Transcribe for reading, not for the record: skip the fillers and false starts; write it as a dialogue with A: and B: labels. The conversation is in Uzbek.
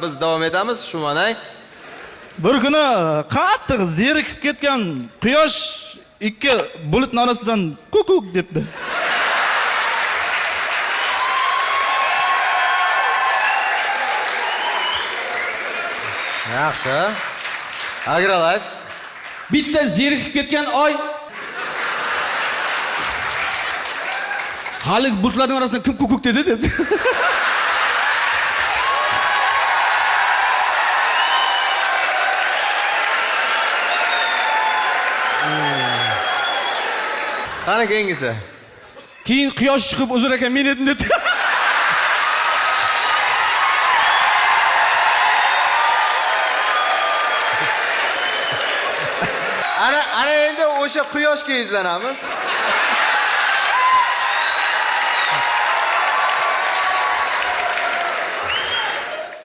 A: Biz davom etamiz. Shumanay.
B: Bir kuni qattiq zerikib ketgan quyosh ikki bulutni orasidan kukuk debdi.
A: Yaxshi. Agrolife.
C: Bitta zerikib ketgan oy hali bulutlarning orasidan kim kukuk dedi debdi.
A: Qani keyingisi?
C: Keyin quyosh chiqib, uzr aka, men edim debdi.
A: Ana, ana endi o'sha quyoshga yuzlanamiz.